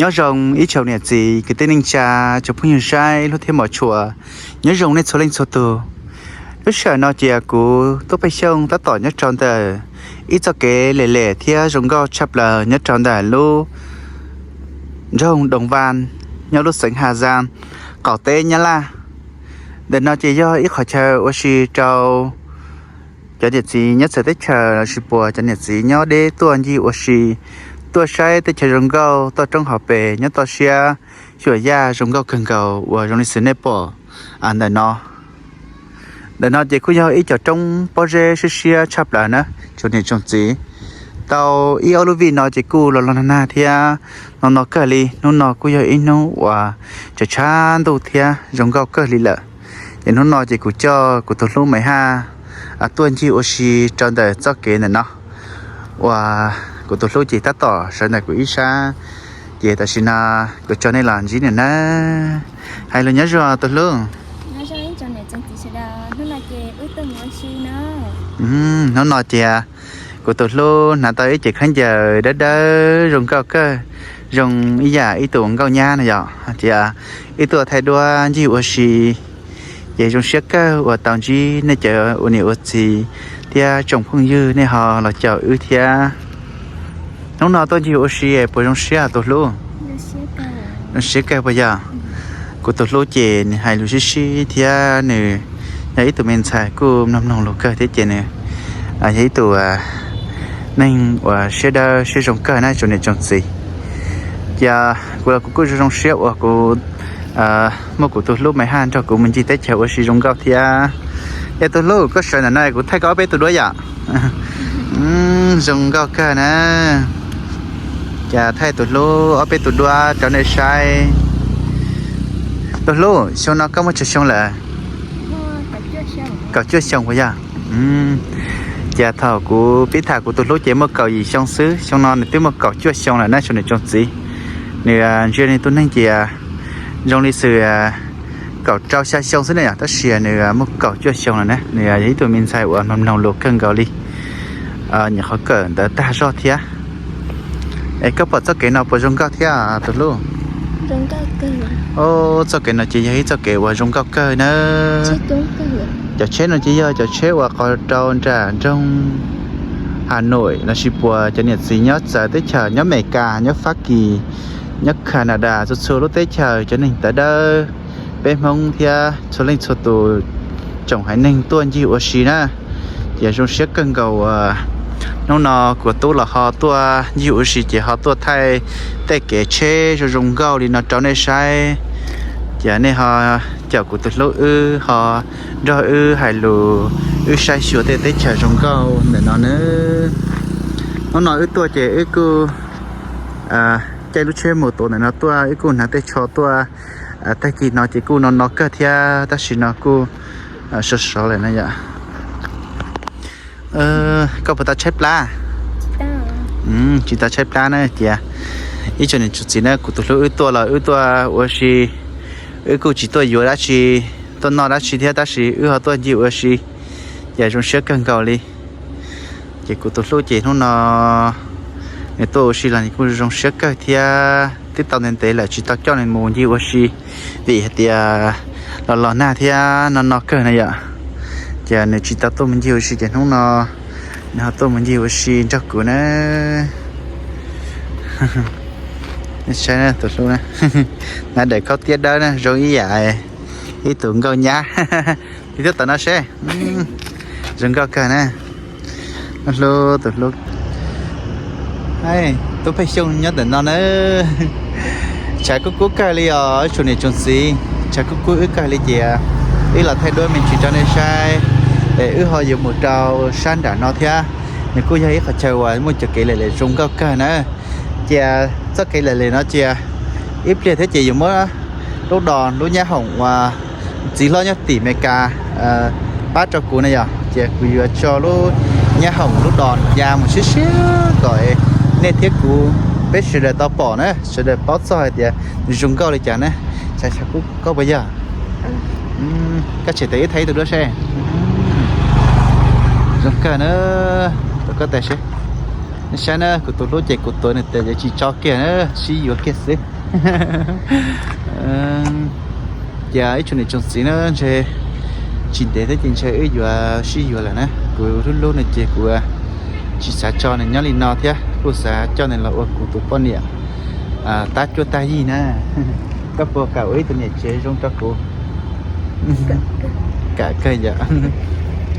Nyob zoo ib tsoom niam txiv kwv tij neej tsa, tsoom phooj ywg saib hlub thiab mos tshua, nyob zoo nej txhua leej txhua tus. Lub sij hawm no ces kuv Tub Paj Xyooj tab tom nyob rau ntawm ib txoj kev lem lem thiab zoo nkauj tshaj plaws nyob rau ntawm lub nroog Doos Vaj, nyob lub xeev Has Zaj, qaum teb Nyab Laj. Ntawm no ces yog ib qhov chaw ua si rau cov niam txiv nyob txawv teb chaws los sis puas cov niam txiv nyob deb tuaj ncig ua si, tuaj saib teb chaws zoo nkauj, tuaj roob hauv pes, nyob toj siab xyuam yaj zoo nkauj kawg nkaus uas zoo li xws nej pom ntawm no. Ntawm no ces kuj yog ib co roob pob zeb siab siab tshaj plaws na tsoom niam tsoom txiv. Tau ib ob lub vij no ces kuj los los nag nag thiab no no kawg li. Hnub no kuj yog ib hnub uas tsav tshav ntuj thiab zoo nkauj kawg li lawm. Ces hnub no ces kuv coj kuv tus hlub Maiv Haj tuaj ncig ua si rau ntawm txoj kev ntawm no uas kuv tus hlub ces tab tom sawv ntawm kuv ib sab. Ces tam sim no kuv coj nej los ntsib nws na. Hais lus nyob zoo tus hlub. Hnub no ces kuv tus hlub hnav tau ib cev khaub ncaws dawb dawb zoo nkauj kawg, zoo ib yam ib tug nkauj nyab no yom. Ces wb tuaj thaij duab ncig ua si, ces zoo siab kawg uas tau ntsib nej cov ua niam ua txiv thiab tsoom phooj ywg nej ho los caum wb thiab. Hnub no tuaj ncig ua si puas zoo siab tus hlub? Zoo siab kawg puas yog? Kuv tus hlub ces nws hais lus sib sib thiab nws yog ib tug me ntxhais kuj mloog mloog lus kawg thiab ces nws yog ib tug neeg uas siab dawb siab zoo kawg na tsoom niam tsoom txiv. Ces kuv los kuv kuj zoo zoo siab uas kuv muaj kuv tus hlub Maiv Haj nrog kuv mus ncig teb chaws ua si zoo nkauj thiab. Es tus hlub koj sawv ntawm no kuv thaij koj ob peb tus duab yom. Zoo nkauj kawg na. Ces thaij tus hlub ob peb tus duab rau nej saib. Tus hlub, xyoo no koj muaj tsawg xyoo lawm? Kaum cuaj xyoo puas yog? Ces thaum kuv pib tham kuv tus hlub ces muaj kaum yim xyoo xwb, xyoo no nws twb muaj kaum cuaj xyoo lawm na tsoom niam tsoom txiv. Nws ntsia nws tus neeg ces zoo li xwm kaum rau xya xyoo xwb na yom, tab sis nws muaj kaum cuaj xyoo lawm na. Nws yog ib tug me ntxhais uas mloog mloog lus kawg nkaus li, nyuam qhuav kawm ntawv tag zog thiab. Es koj pom txoj kev no puas zoo nkauj thiab tus hlub? Txoj kev no ces yog ib txoj kev uas zoo nkauj kawg na. Cov tsheb no ces yog cov tsheb uas qos rau nram nroog Has Nois los sis puas cov niam txiv nyob txawv teb chaws, nyob Amelikas, nyob Fab Kis, nyob Kanadas, txhua txhua lub teb chaws cov neeg tawv dawb, peb Hmoob thiab txhua leej txhua tus tsoom haiv neeg tuaj ncig ua si na. Ces zoo siab kawg nkaus uas hnub no kuv tub los ho tuaj ncig ua si ces ho tuaj thaij tej kev tsheb zoo zoo nkauj li no rau nej saib. Ces nej ho caum kuv tus hlub wb ho nrog wb hais lus, wb saib xyuas tej teb chaws zoo nkauj ntawm no na. Hnub no wb tuaj ces wb kuj caij lub tsheb mus tuav ntawm no tuaj, wb kuj hnav tej tsho tuaj. Tag kis no ces kuj no no kawg thiab, tab sis no kuj sov sov lawm na yom. Koj puas tau tshaib plab? Tsis tau tshaib plab na. Ces ib tsoom niam tsoom txiv na, kuv tus hlub wb tuaj los wb tuaj ua si, wb kuj tsis tuaj yuav dab tsi, tuaj noj dab tsi thiab, tab sis wb ho tuaj ncig ua si, ces zoo siab kawg nkaus li. Ces kuv tus hlub ces hnub no nws tuaj ua si los nws kuj zoo siab kawg thiab. Twb tau ntev ntev lawm tsis tau coj nws mus ncig ua si, vim hais tias los los nag thiab no no kawg na yom. Ces nws tsis tau tuaj mus ncig ua si ces hnub no nws ho tuaj mus ncig ua si nrog kuv na. Saib tus hlub na, hnav daim khaub tiab dawb na zoo ib yam ib tug nkauj nyab. Tig tuaj tom no seb. Zoo nkauj kawg na. Hlub tus hlub. Tub Pheej Xyooj nyob ntawm no na. Tshav kub kub kawg li os tsoom niam tsoom txiv, tshav kub kub wb kawg li ces wb los thaij duab me ntsis rau nej saib. Es wb ho yuav mus rau sab nram no thiab, nws kuj yog ib qhov chaw uas muaj cov kev lem lem zoo nkauj kawg na. Ces txoj kev lem lem no ces ib pliag thiab ces yuav muab lub dos lub nyab hoom uas txiv hlob nyob tim Amelikas pab rau kuv na yom, ces kuv yuav tso lub nyab hoom lub dos ya mus siab siab kom nej thiab kuv peb sawv daws tau pom na, sawv daws paub txog hais tias nws zoo nkauj li cas na. Tshav kub kub puas yog? Koj tshem tes wb thaij ib tug duab seb. Zoo kawg na. Tos koj tes seb. Nej saib na, kuv tus hlub ces kuv tuav nws tes ces tsis tso kiag na, sib yuav kiag xwb. Ces ib tsoom niam tsoom txiv na, ntshe tsis ntev thiab ces ntshe wb yuav sib yuav lawm na. Kuv hlub hlub nws ces kuv tsis xav tso nws nyob li no thiab, kuj xav coj nws los ua kuv tus poj niam tab cuab tag yig na. Koj puas kam ua ib tug niam tsev zoo rau kuv? Kam kawg yom.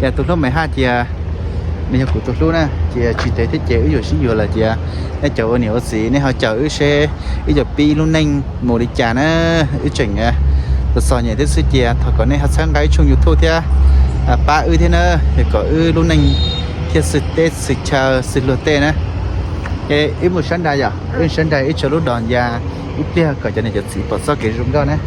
Ces tus hlub Maiv Haj ces nws yog kuv tus hlub na, ces tsis ntev thiab ces wb yuav sib yuav lawm ces nej cov ua niam ua txiv nej ho caum wb seb wb yuav pib lub neej mus li cas na. Wb tseem txom txom nyem thiab xwb ces thov kom nej ho txhawb nqa ib tshooj YouTube thiab pab wb thiab na, kom wb lub neej thiaj xwm teb xwm chaw xwm luag tej na. Ces wb mus sab nraim yom, wb sab nraim wb tso lub dos ya ib pliag kom cov niam cov txiv pom txoj kev zoo nkauj na.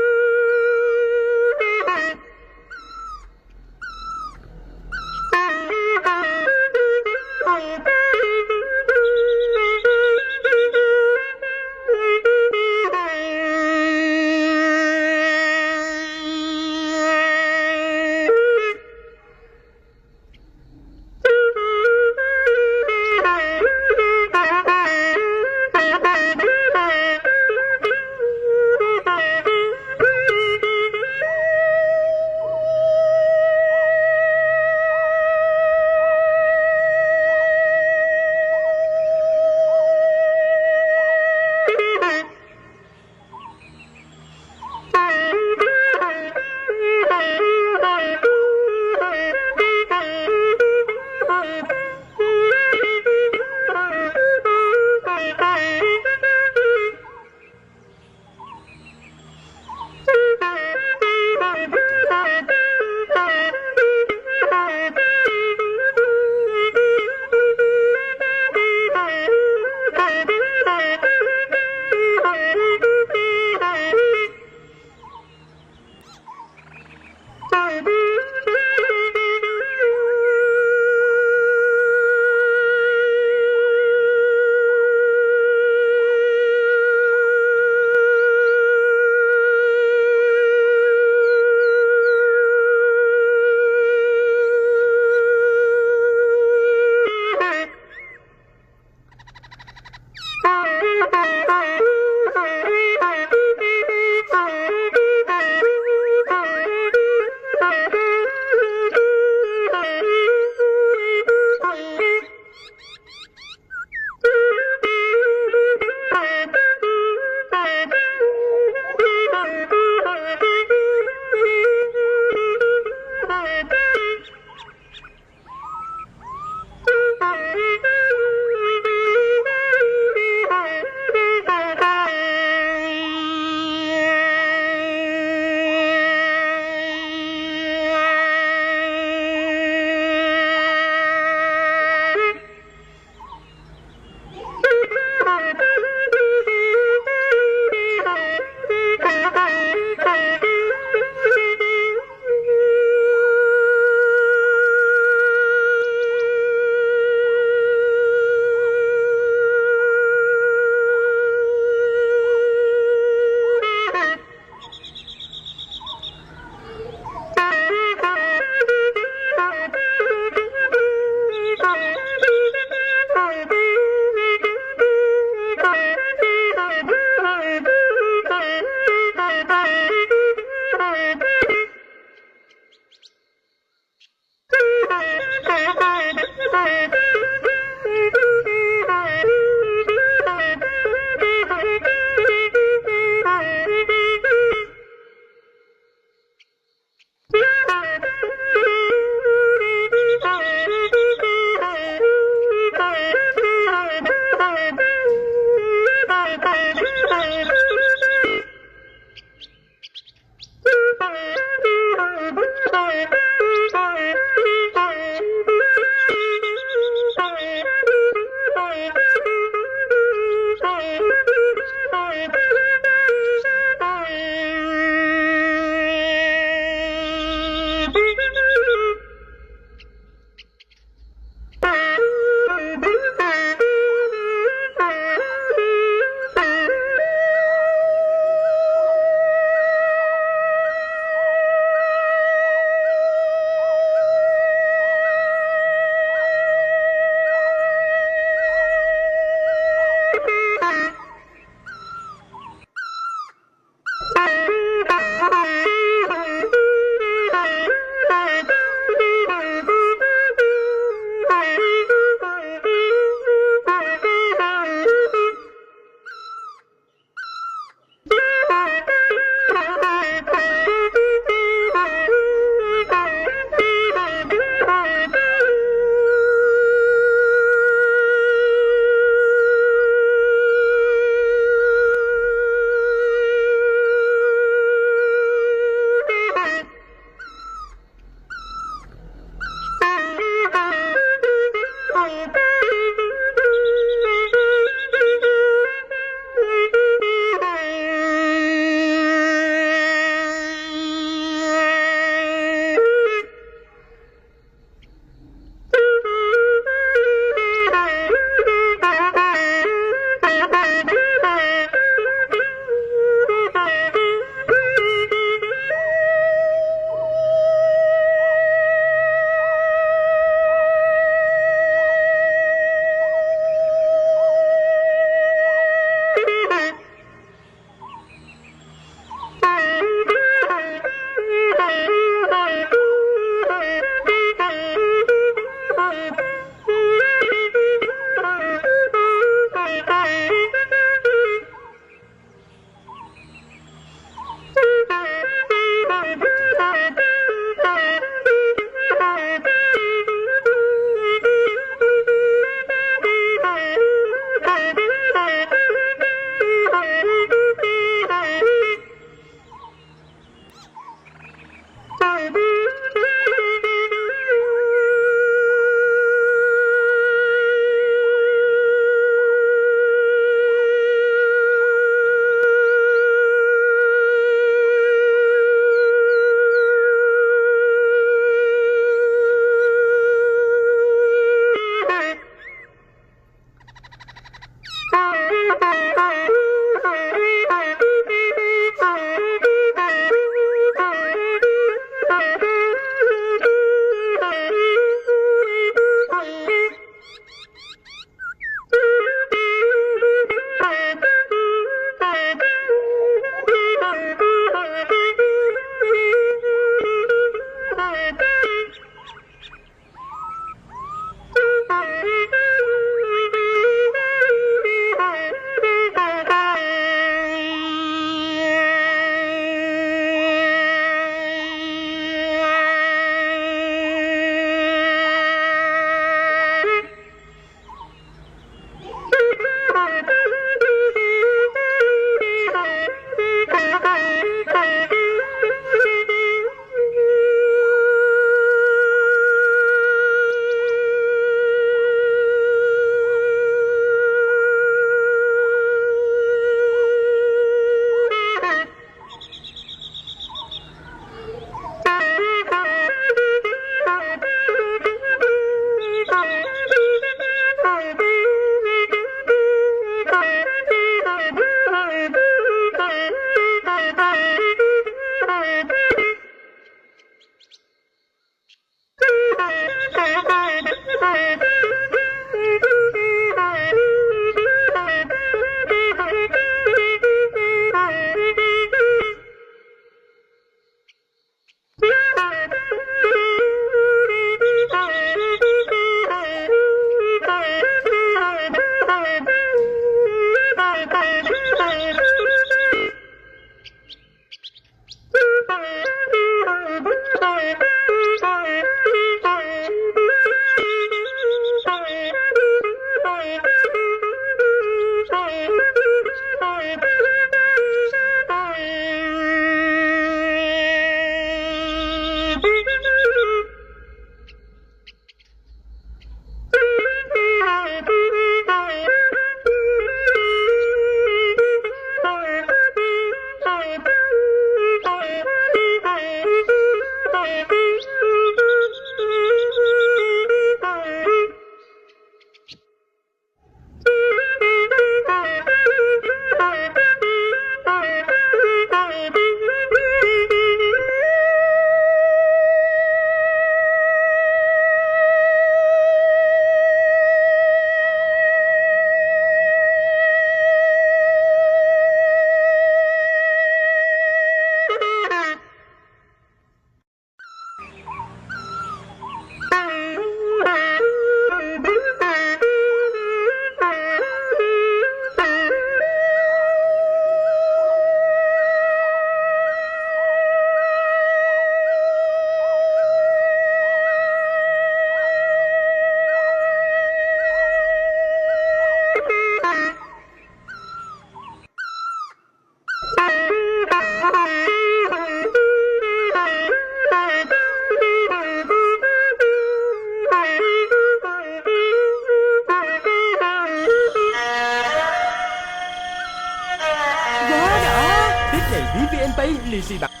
Ký VN Pay lì xì tám.